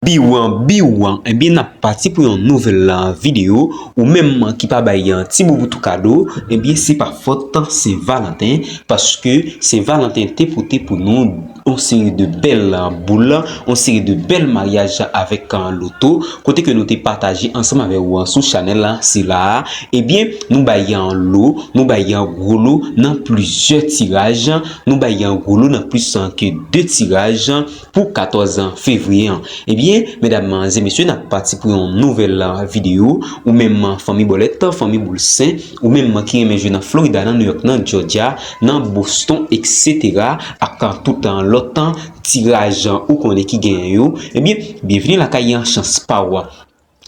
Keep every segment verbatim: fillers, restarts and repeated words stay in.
Biwan, biwan, ebyen n ap pati pou yon nouvèl videyo. Ou menm ki pa bay yon ti boubout ou kado, ebyen se pa fòt Sen Valanten, paske Sen Valanten te pote pou nou yon seri de bèl boul, yon seri de bèl maryaj avèk loto, kote ke nou te pataje ansanm avè ou sou chanèl sila a. Ebyen, nou bay yon lo, nou bay yon gwo lo nan plizyè tiraj, nou bay yon gwo lo nan plis ke de tiraj pou katòz fevriye an. Ebyen, medam e mesye, n ap pati pou yon nouvèl videyo. Ou menm fanmi bòlèt, fanmi boul sen, ou menm ki renmen jwe nan Florida, nan New York, nan Georgia, nan Boston, et cetera, ak tout lòt tiraj ou konnen ki genyen yo, ebyen, byenvini lakay chans pa w.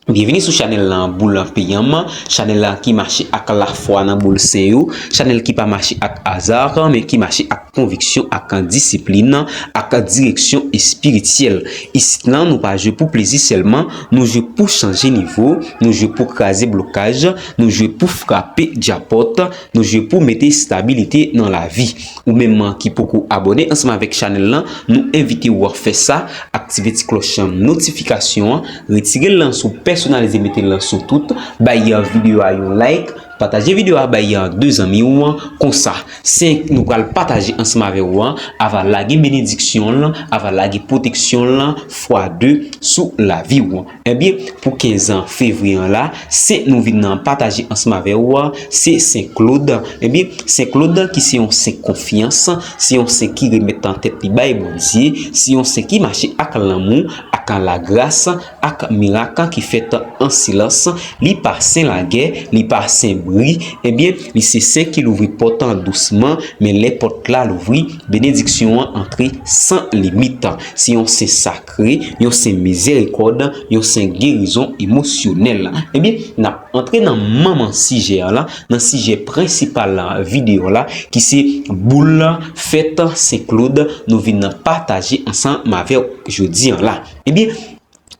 Byenvini sou chanèl lan Boul Peyam, chanèl lan ki mache ak lafwa nan boul sen yo, chanèl ki pa mache ak aza, men ki mache ak konviksyon, ak disiplin, ak direksyon espirityèl. Isit lan, nou pa jwe pou plezi sèlman, nou jwe pou chanje nivo, nou jwe pou kraze blokaj, nou jwe pou frape djapòt, nou jwe pou mete estabilite nan lavi. Ou menm ki poko abòne ansanm avèk chanèl lan, nou envite w fè sa, aktive ti klòch notifikasyon an, retire l lan sou pèsonalize, mete l lan sou tout, bay videyo a yon like, pataje videyo a bay de zanmi w, konsa, sen nou pral pataje ansanm avè w an, ava lage benediksyon l, ava lage pwoteksyon l fwa de sou lavi w. Ebyen, pou kenz fevriye an la, sen nou vin nan pataje ansanm avè w, se Sen Klod. Ebyen, Sen Klod ki se yon sen konfyans, se yon sen ki remèt an tèt li bay Bondye, se yon sen ki mache ak lanmou, ak lagras, ak mirak ki fèt an silans. Li pa sen lagè, li pa sen bri. Ebyen, li se sen ki louvri pòt an dousman, men lè pòt la louvri, benediksyon an antre san limit. Se yon sen sakre, yon sen mizerikòd, yon sen gerizon emosyonèl. Ebyen, n ap antre nan manman sijè a la, nan sijè prensipal la videyo la, ki se boul fèt Sen Klod, nou vin nan pataje ansanm avè w jodi an la. Ebyen,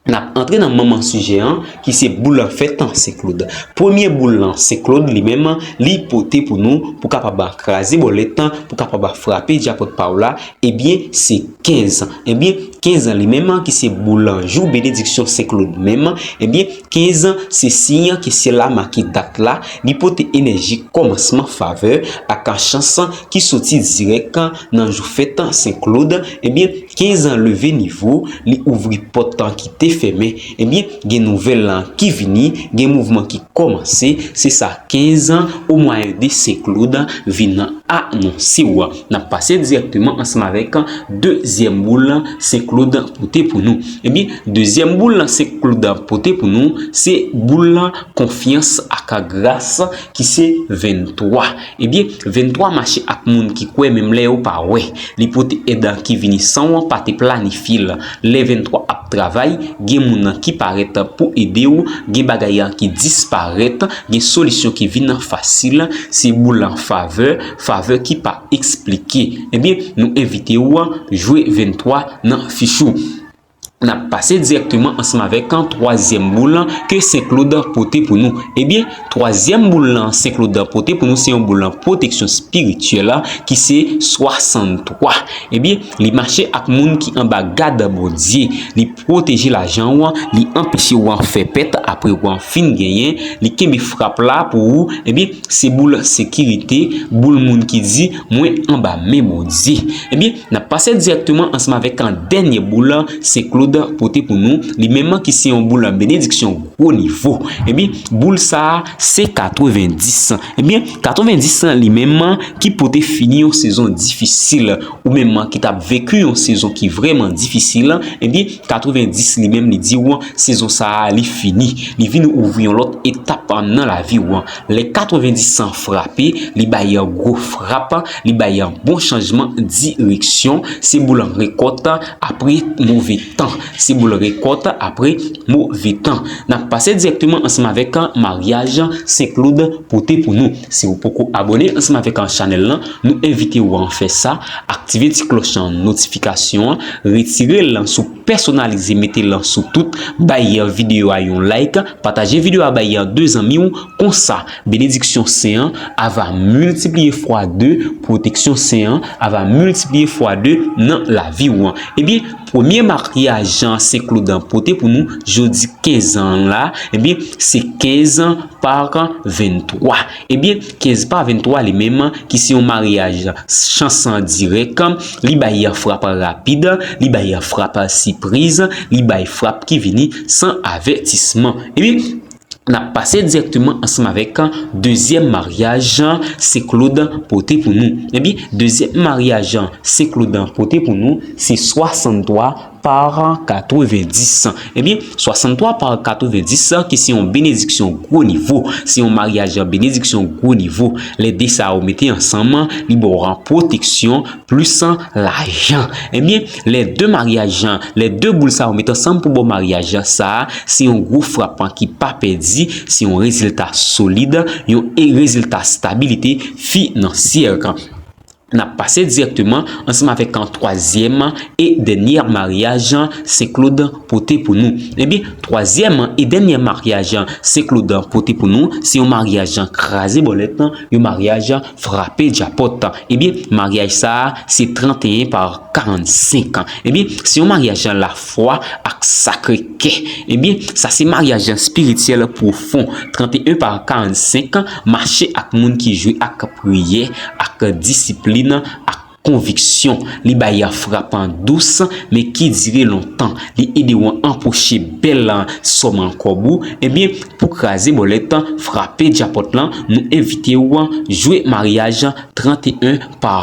n ap antre nan manman sijè an, ki se boul fèt Sen Klod. Premye boul lan, Sen Klod li menm, li pote pou nou, pou kapab kraze bòlèt, pou kapab frape djapòt pa w la, ebyen, se kenz. Ebyen, kenz lan li menm, ki se boul jou benediksyon Sen Klod menm, ebyen, kenz se siy ke syèl la make dat la, li pote enèji kòmansman, favè, ak chans ki soti dirèk nan jou fèt Sen Klod. Ebyen, kenz leve nivo, li ouvri pòt ki te fèmen. Ebyen, gen nouvèl ki vini, gen mouvman ki kòmanse, se sa kenz o mwayen de Sen Klod vin anonse w. N ap pase dirèkteman ansanm avèk dezyèm boul Sen Klod pote pou nou. Ebyen, dezyèm boul Sen Klod pote pou nou, se boul konfyans ak gras ki se venntwa. Ebyen, venntwa mache ak moun ki kwè menm lè yo pa wè. Li pote èd ki vini san w pa te planifye l. Lè venntwa ap travay, gen moun ki parèt pou ede w, gen bagay ki disparèt, gen solisyon ki vin fasil, se boul favè, favè ki pa eksplike. Ebyen, nou envite w jwe venntwa nan fich ou. N ap pase dirèkteman ansanm avèk twazyèm boul ke Sen Klod pote pou nou. Ebyen, twazyèm boul lan Sen Klod pote pou nou, se yon boul pwoteksyon espirityèl ki se swasanntwa. Ebyen, li mache ak moun ki anba gad Bondye. Li pwoteje lajan w, li anpeche w fè pèt apre w fin genyen, li kenbe frap la pou ou. Ebyen, se boul sekirite, boul moun ki di, "Mwen anba men Bondye." Ebyen, n ap pase dirèkteman ansanm avèk dènye boul Sen Klod pote pou nou, li menm ki se yon boul benediksyon gwo nivo. Ebyen, boul sa a, se katrevenndis. Ebyen, katrevenndis lan li menm ki pote fini yon sezon difisil, ou menm ki t ap veki yon sezon ki vrèman difisil, ebyen, katrevenndis li menm li di w, sezon sa a, li fini. Li vin ouvri yon lòt etap nan lavi w. Lè katrevenndis lan frape, li bay gwo frap, li bay bon chanjman direksyon. Se boul rekòt apre move tan. Se boul rekòt apre move tan. N ap pase dirèkteman ansanm avèk maryaj Sen Klod pote pou nou. Si w poko abòne ansanm avèk chanèl lan, nou envite w fè sa. Aktive ti klòch notifikasyon an, retire l sou pèsonalize, mete l sou tout, bay videyo a yon like, pataje videyo a bay de zanmi w, konsa, benediksyon sen an ava miltipliye fwa de, pwoteksyon sen an ava miltipliye fwa de nan lavi w. Ebyen, Premye maryaj Sen Klod pote pou nou jodi kenz an la, ebyen, se kenz pa venntwa. Ebyen, kenz pa venntwa li menm, ki se yon maryaj chans dirèk, li bay frap rapid, li bay frap sipriz, li bay frap ki vini san avètisman. Ebyen, n ap pase dirèkteman ansanm avèk dezyèm maryaj Sen Klod pote pou nou. Ebyen, dezyèm maryaj Sen Klod pote pou nou, se swasanntwa pa katrevendis. Ebyen, swasanntwa pa katrevendis, ki se yon benediksyon gwo nivo. Se yon maryaj benediksyon gwo nivo. Lè de sa yo mete ansanm, li ba w pwoteksyon plis lajan. Ebyen, lè de maryaj, lè de boul sa yo mete ansanm pou ba w maryaj sa, se yon gwo frap ki pa pèdi, se yon rezilta solid, yon e rezilta stabilite finansyè. N ap pase dirèkteman ansanm avèk an twazyèm e dènyè maryaj Sen Klod pote pou nou. Ebyen, twazyèm e dènyè maryaj Sen Klod pote pou nou, se yon maryaj kraze bòlèt, yon maryaj frape djapòt. Ebyen, maryaj sa a, se tranteyen pa karannsenk. Ebyen, se yon maryaj lafwa ak sakre kè. Ebyen, sa se maryaj espirityèl pwofon. Tranteyen pa karannsenk, mache ak moun ki jwe ak priyè, ak disiplin, ak konviksyon. Li bay frap dous, men ki dire lontan. Li ede w anpoche bèl sòm kòb ou. Ebyen, pou kraze bòlèt, frape djapòt lan, nou envite w jwe maryaj tranteyen pa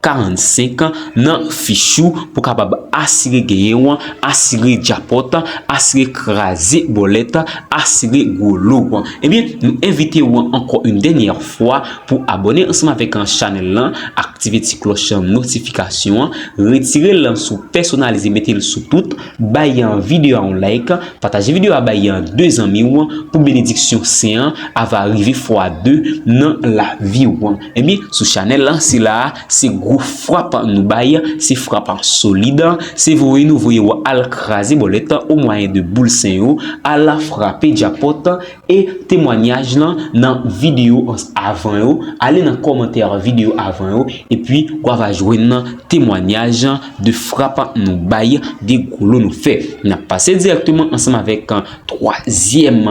karannsenk nan fich ou pou kapab asire genyen w, asire djapòt, asire kraze bòlèt, asire gwo lo. Ebyen, nou envite w ankò yon dènyè fwa pou abòne ansanm avèk chanèl lan, aktive ti klòch notifikasyon an, retire l sou pèsonalize, mete l sou tout, bay videyo a yon like, pataje videyo a bay de zanmi w pou benediksyon sen an ava rive fwa de nan lavi w. Ebyen, sou chanèl lan, se la a, se gwo frap nou bay, se frap solid, se voye nou voye w al kraze bòlèt o mwayen de boul sen yo, al frape djapòt e temwanyaj lan nan videyo avan yo, ale nan kòmantè videyo avan yo, epi w ava jwenn temwanyaj de frap nou bay, de gwo lo nou fè. N ap pase dirèkteman ansanm avèk twazyèm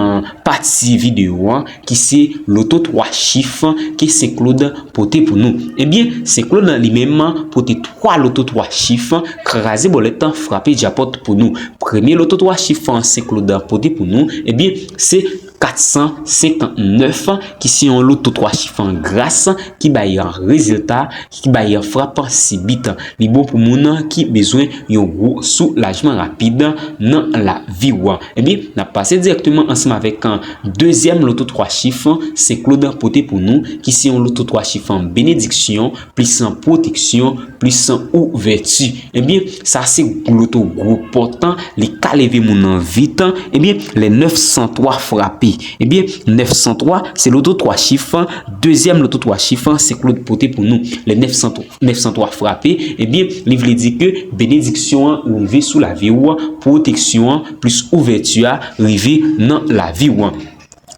pati videyo an, ki se loto twa chif ke Sen Klod pote pou nou. Ebyen, Sen Klod li menm pote twa loto twa chif, kraze bòlèt, frape djapòt pou nou. Premye loto twa chif Sen Klod pote pou nou, ebyen, se kat san senkantnèf, ki se yon loto twa chif gras ki bay rezilta, ki bay frap sibit. Li bon pou moun ki bezwen yon gwo soulajman rapid nan lavi w. Ebyen, n ap pase dirèkteman ansanm avèk dezyèm loto twa chif Sen Klod pote pou nou, ki se yon loto twa chif benediksyon, plis pwoteksyon, plis ouvèti. Ebyen, sa se loto gwo pòt, li ka leve moun nan vit. Ebyen, lè nèf san twa frape. Ebyen, nèf san twa, se loto twa chif, dezyèm loto twa chif Sen Klod pote pou nou. Lè nèf san twa, nèf san twa frape, ebyen, li vle di ke benediksyon an rive sou lavi w, pwoteksyon an plis ouvèti a rive nan lavi w.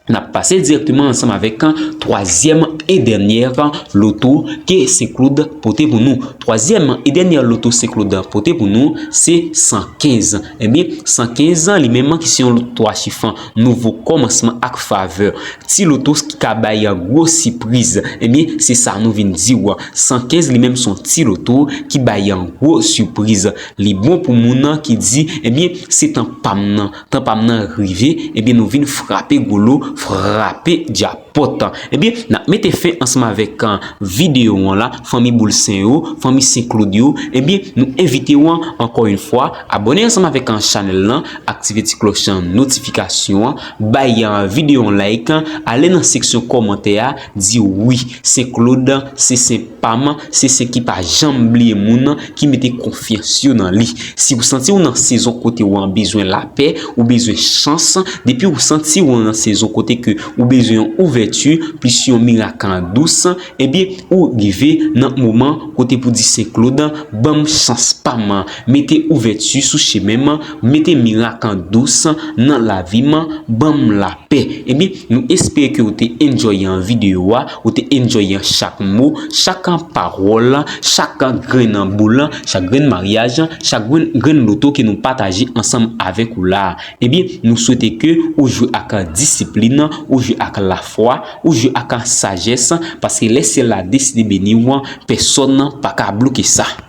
N ap pase dirèkteman ansanm avèk twazyèm e dènyè loto ke Sen Klod pote pou nou. Twazyèm e dènyè loto Sen Klod pote pou nou, se san kenz. Ebyen, san kenz li menm ki se yon loto twa chif nouvo kòmansman ak favè. Ti loto ki ka bay gwo sipriz. Ebyen, se sa nou vin di w. San kenz li menm se yon ti loto ki bay gwo sipriz. Li bon pou moun ki di, ebyen, se tan pa m nan. Tan pa m nan rive, ebyen, nou vin frape gwo lo, frape djapòt. Ebyen, n ap mete fen ansanm avèk videyo an la, fanmi boul sen yo, fanmi Sen Klod yo. Ebyen, nou envite w ankò yon fwa, abòne ansanm avèk chanèl lan, aktive ti klòch notifikasyon an, bay videyo an like, ale nan seksyon kòmantè a, di wi, Sen Klod se Sen pa m, se Sen ki pa janm bliye moun ki mete konfyans yo nan li. Si w santi w nan sezon kote w an bezwen lapè, ou bezwen chans, depi w santi w nan sezon kote ke ou bezwen yon ouvè ouvèti, plis yon mirak dous, ebyen, ou rive nan moman kote pou di Sen Klod, ban m chans pa m, mete ouvèti sou chemen m, mete mirak dous nan lavi m, ban m lapè. Ebyen, nou espere ke ou te enjoy videyo a, ou te enjoy chak mo, chak pawòl, chak grenn boul, chak grenn maryaj, chak grenn, grenn loto ke nou pataje ansanm avèk ou la. Ebyen, nou swete ke ou jwe ak disiplin, ou jwe ak lafwa, ou jwe ak sajès, paske lè syèl la deside beni w, pèsòn pa ka bloke sa.